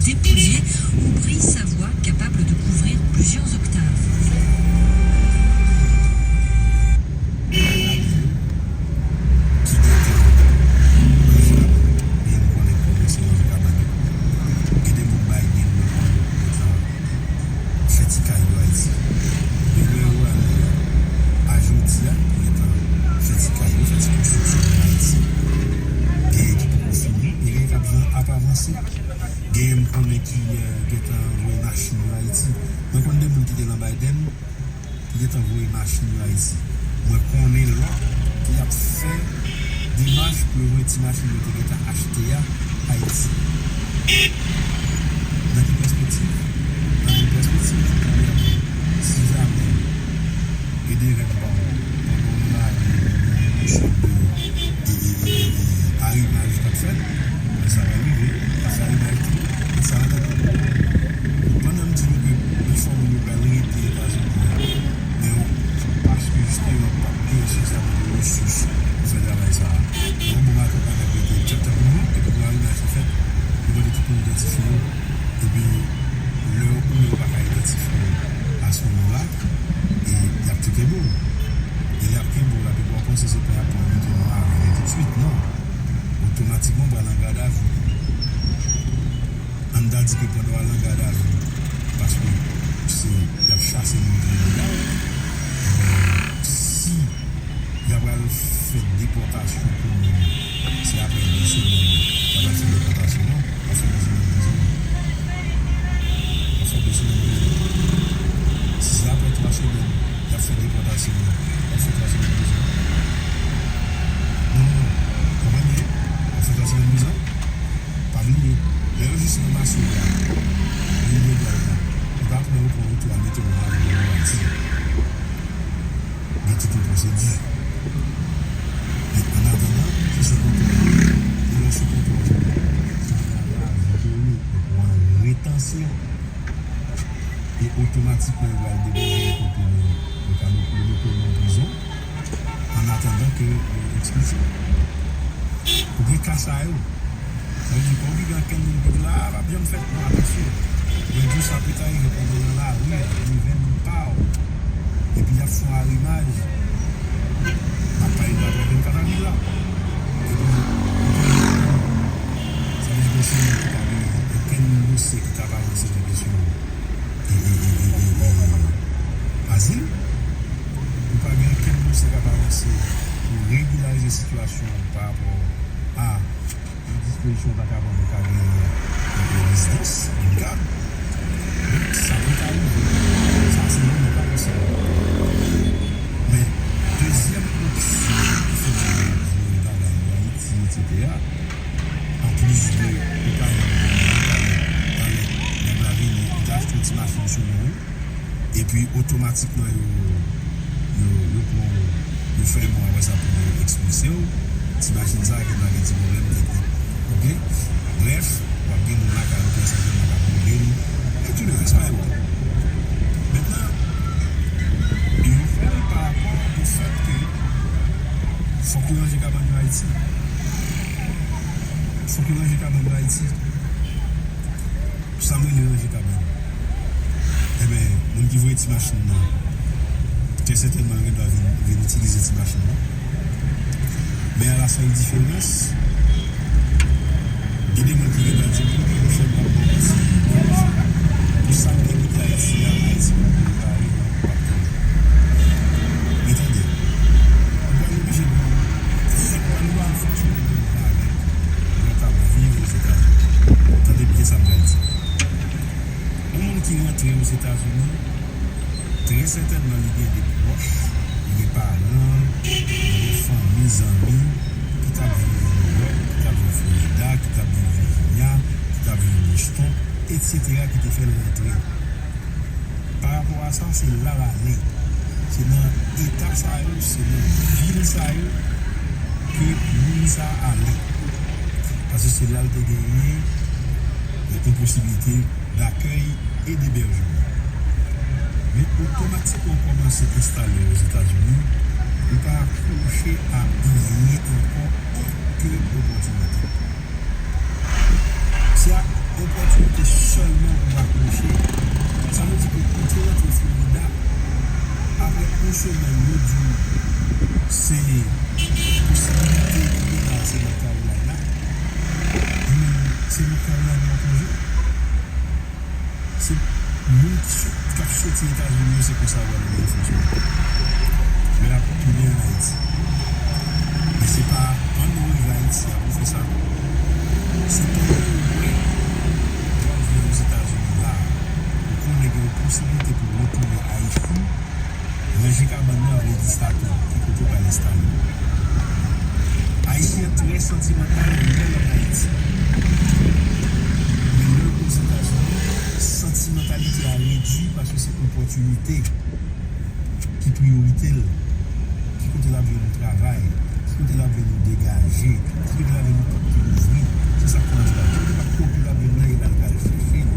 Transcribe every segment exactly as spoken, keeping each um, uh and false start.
Dépouillé, ou brille sa voix capable de couvrir plusieurs octaves. Ki gentan, men m konnen kòman se yon kabann yo. Gen de moun Biden yo pran yo gentan fè ti kay yo Ayiti. Depi lè yo ale a, a jodi a, yo gentan fè ti kay yo, fè ti konstriksyon yo Ayiti. Genyen ki poko fini, e genyen k ap van-, ap avanse. Genyen m konnen ki, eh, gentan voye machin yo Ayiti. Mwen konn de moun ki te nan Biden, ki gentan voye machin yo Ayiti. Mwen konnen lòt ki ap fè demach pou yo voye ti machin yo te gentan achte a Ayiti. Nan ki pèspektiv? Nan yon pèspektiv pou pèmèt, si jamè gen de jèn pa w, pandan w nan lari, w sot de, e, e, e, e, arimaj k ap fèt, men sa va rive, afè arimaj tou, men sa va tande. Pandan m di nou ke pifò moun yo pral rete Etazini an, men yo, paske jisteman p ap gen sifizamman de resous pou fè travay sa a. Yon bon maten w pa ka rete tchèp tchèp moun, epi pou arimaj sa fèt, yo mande tout moun idantifye yo. Epi, lè ou menm ou pa ka idantifye w a se moman la, e y ap tou kenbe w. E lè y ap kenbe w la, depi w panse se pou y ap pran mete w nan avyon toutswit, non. Otomatikman, ou pral nan gadavi. Ann ta di ke pandan w al nan gadavi, paske se, y ap chase moun ki ilegal, ebyen, si y a pral fè depòtasyon pou moun, se apre de semèn y a pral fè depòtasyon an, y ap fè de semèn prizon. Y ap fè de semèn prizon. Si se apre twa semèn y ap fè depòtasyon an, y ap fè twa semèn prizon. Non, non, non. Konprann byen? Y ap fè twa semèn prizon. Pa bliye, lè yo jis ranmase w la, lè yo ilegal la, yo pa pran w pran wout ou al mete w nan avyon ou al Ayiti. Gen tout yon pwosedi. Men annatandan, se sou kontwòl. E lè w sou kontwòl, sa va raje w, donk ou an retansyon. E otomatikman, yo pral depoze w kote nou, yo ka met, yo mete w nan prizon. Annatandan ke yo ekspilse w. Ou gen ka sa yo. Sa vle di, pa oblije gen ankenn moun ki di la, a, p ap janm fèt, non, atansyon. Mwen di w sa peta rive pandan w nan lari a, devan pa w. Epi y ap fè w arimaj. M ap pale de apre vennkat avril la. Epi, sa vle di, gen moun ki pa gen ankenn dosye ki ka balanse nan kesyon e, e, e, e, e, e, azil. Ou pa gen okenn dosye k ap avanse pou regilarize sitiyasyon w pa rapò a yon dispozisyon w ta ka pran pou w ka genyen yon rezidans, yon kad. Donk, sa poko rive. Sa, se yon lòt bagay sa. Men, dezyèm opsyon ki fè moun yo voye bagay yo Ayiti, etsetera, anplis de ou pa janm gen talè, talè, nèg la vini, li ta achte yon ti machin sou non w, epi otomatikman yo, yo, yo pran w, yo fè yon mwa apre sa pou yo ekspilse w, ti machin sa a gentan gen ti pwoblèm teknik. Oke? Brèf, w ap gen moun lakay ou trè sètènman k ap rele l, e tou le rès pa yon pwoblèm. Mentnan, yo fè l pa rapò o fèt ke fòk yo ranje kabann yo Ayiti. Fòk yo ranje kabann yo Ayiti. Sa m rele ranje kabann. Enben, moun ki voye ti machin nan, trè sètènman, yo gen dwa vin, vin itilize ti machin nan. Men a la sèl diferans, gen de moun ki gen dwa di, "Poukisa m ap bon pase pou sa m te kite Ayiti a, Ayiti pou m prepare, m p ap konnen." Men tande, ou pral oblije di, ou pral, ou pral fonksyone menm jan avèk lè w t ap viv Ozetazini. Tande byen sa m pral di. Yon moun ki rantre Ozetazini, trè sètènman, li gen de pwòch, li gen paran, li gen fanmi, zanmi, ki t ap viv Nouyòk, ki t ap viv Florida, ki t ap viv Virginia, ki t ap viv Boston, etsetera, ki te fè l rantre. Pa rapò a sa, se la l ale. Se nan eta sa yo, se nan vil sa yo ke moun sa a ale. Paske se la l te genyen yon posibilite dakèy e debèjman. Men otomatikman w kòmanse enstale w Ozetazini, ou pa akwoche a anyen ankò òt ke opòtinite. Se a, opòtinite Semèn yo di w se posibilite pou depar se North Carolina. Li menm, se North Carolina w ap lonje. Se moun ki sot, k ap soti Etazini yo, se konsa w wè nan Bèlfò sou. Men l ap tounen ann Ayiti. Men se pa an nou rive Ayiti a pou fè sa. Se pandan w wè w ap viv Ozetazini la, ou konnen gen yon posibilite pou w retounen Ayiti. Ranje kabann nan vle di sa tou, ki kote w pral enstale w. Ayisyen an trè santimantal lè l ann Ayiti. Men lè l Ozetazini, santimantalite a redui paske se opòtinite ki priyorite l. Ki kote l ap jwenn travay? Ki kote l ap jwenn yon degaje? Ki kote l ap jwenn yon pòt ki louvri? Se sa k fè ann di la. Ki kote l ap, ki kote l ap jwenn nan e la l pral chèche l.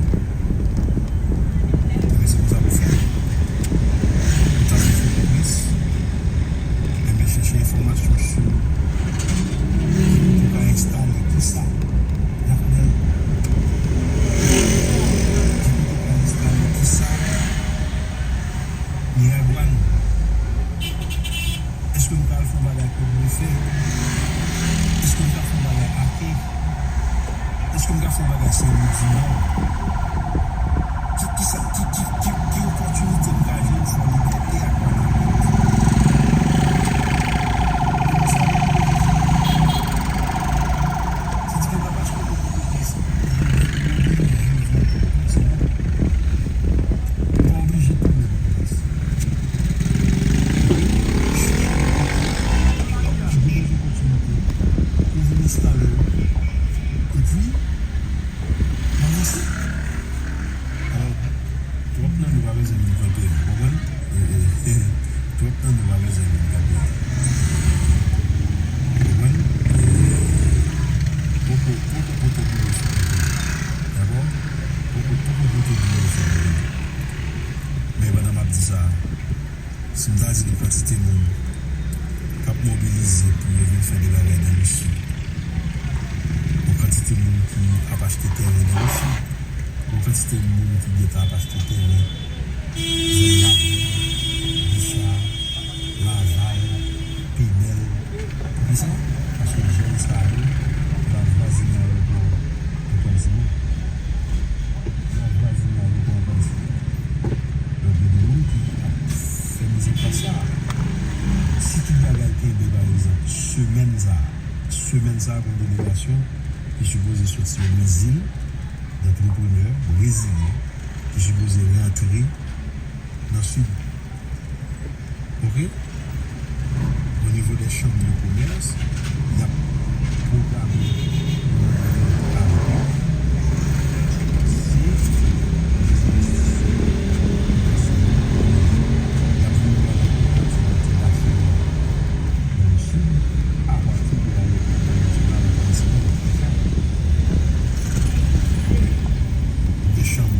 Ebyen, se konsa pou fè. Pou ta se fè plis, ebyen, chèche enfòmasyon sou ki kote w ka enstale, kisa l ap nan, ki kote w ka enstale, kisa Miragwàn. Èske m pral fè yon bagay Kòk de Fè? Èske m ka fè yon bagay Aken? Èske m ka fè yon bagay Sen Lwi di Nò? Ki, ki sa, ki, ki, ki, ki opòtinite m ka jwenn fò Libète ak Gwadloup? Se ti kè m ap achte. Ou pa oblije tounen nan pwovens. Chèche yon kote ki gen opòtinite pou vin enstale w. Epi, avanse. Alò, twòp nan nou pa bezwen vin kanpe a, w konprann? E, e, e, twòp nan nou pa bezwen vin kanpe a. W konprann? E, poko, poko pote bouyon sou kanpe a. Dakò? Poko, poko pote bouyon sou kanpe a. Men pandan m ap di sa, si m ta di gen kantite moun k ap mobilize pou yo vin fè de bagay nan le Sud, yon kantite moun ki ap achte tèren nan le Sud, yon kantite moun ki gentan ap achte tèren zòn Labou, Decha, Laval, Penèl. Poukisa? Paske zòn sa yo, yo ap vwazinnen ayewopò Antoine Simon. Yo ap vwazinnen ayewopò Antoine Simon. Donk, gen de moun ki ap fè mizanplas sa a. Si tout bagay kenbe, pa egzanp, semèn sa a, semèn sa a, gen yon delegasyon ki sipoze soti Brezil, dantreprenè brezilyen, ki sipoze rantre nan Sid. Oke? O nivo dè chanm de komès, y ap pwograme yon rankont avèk yo. Se dèz envestisè ki pase nan Brezil, y ap vin pran kontak sou pati Baselòn nan le Sid, apati de ayewopò entènasyonal entènasyonal. Gen chanm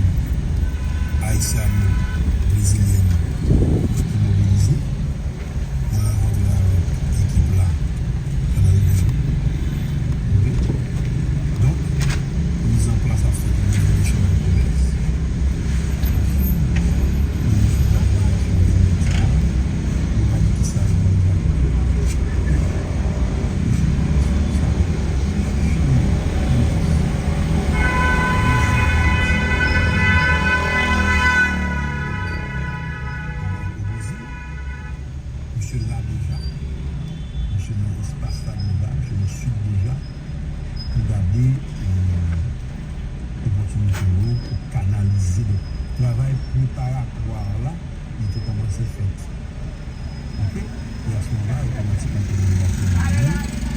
ayisyano-brezilyèn ki mobilize. Mwen rankontre avèk ekip la pandan de jou. Oke? Donk, mizanplas ap fèt o nivo de chanm de komès. Minis dè Relasyon Entènasyonal, nou pa di kisa l pral fè. Sa, chanm komès. Misye la deja, misye nan espas la deja, misye nan Sid deja, pou gade, eh, opòtinite yo, pou kanalize. Donk, travay preparatwa la, li te kòmanse fèt. Oke? E a se moman la, yo kòmanse kanpe nan relasyon yo,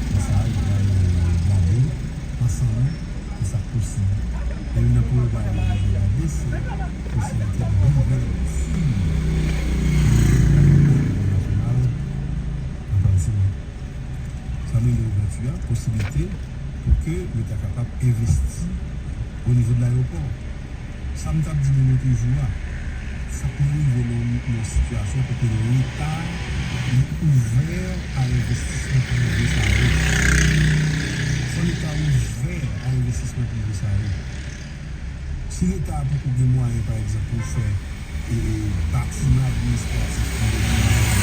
konsa, yo pral, eh, gade ansanm ki sa k posib. E youn nan premye bagay yo bezwen gade, se posiblite ouvèti entènasyonal Antoine Simon. Sa m rele ouvèti a, posiblite pou ke yo ta kapab envesti o nivo de layewopò. Sa m t ap di nou lòt jou a, fòk nou rive nan yon, nan yon sitiyasyon kote Leta li ouvè a envestisman prive sa yo. Fò Leta ouvè a envestisman prive sa yo. Si Leta a poko gen mwayen, pa egzanp, pou l fè, e, e, batiman administratif pou yo,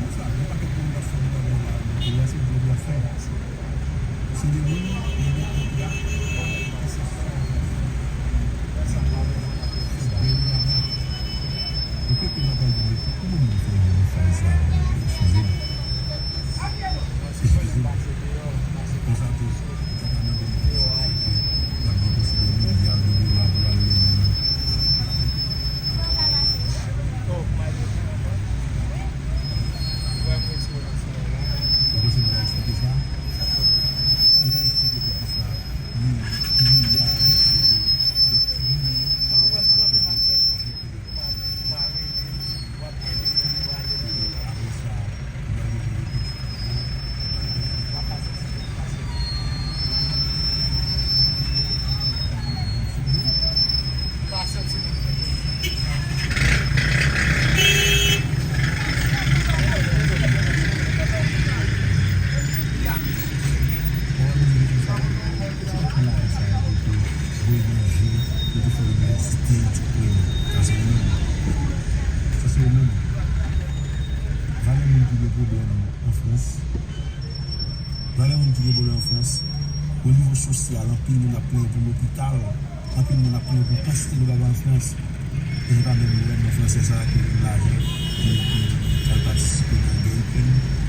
moun sa, gen pakèt moun k ap fè bagay la, yo se dwòg y ap fè. Se de moun, yo gen kont la, se sa, sa pa vle, se de moun. Epi ke n ap pale de, kòman moun fè nan faz sa, eskize m. Eskize m. Konsa tou, ou ta ka mande m konsa, epi, y ap depanse de milya de dola pou al, ou panse m ka eksplike sa? M ka eksplike poukisa milya de, de, de, Voye manje, yo te fè inivèsite, etsetera. Sa se yo menm. Sa se yo menm. Valè moun ki gen pwoblèm an Frans. Valè moun ki gen pwoblèm an Frans. O nivo sosyal, anpil moun ap plenyen pou lopital. Anpil moun ap plenyen pou kantite de bagay an Frans. E se pa menm gouvènman fransè sa a ki jwenn lajan pou, pou, pou al patisipe nan gè Ikrèn.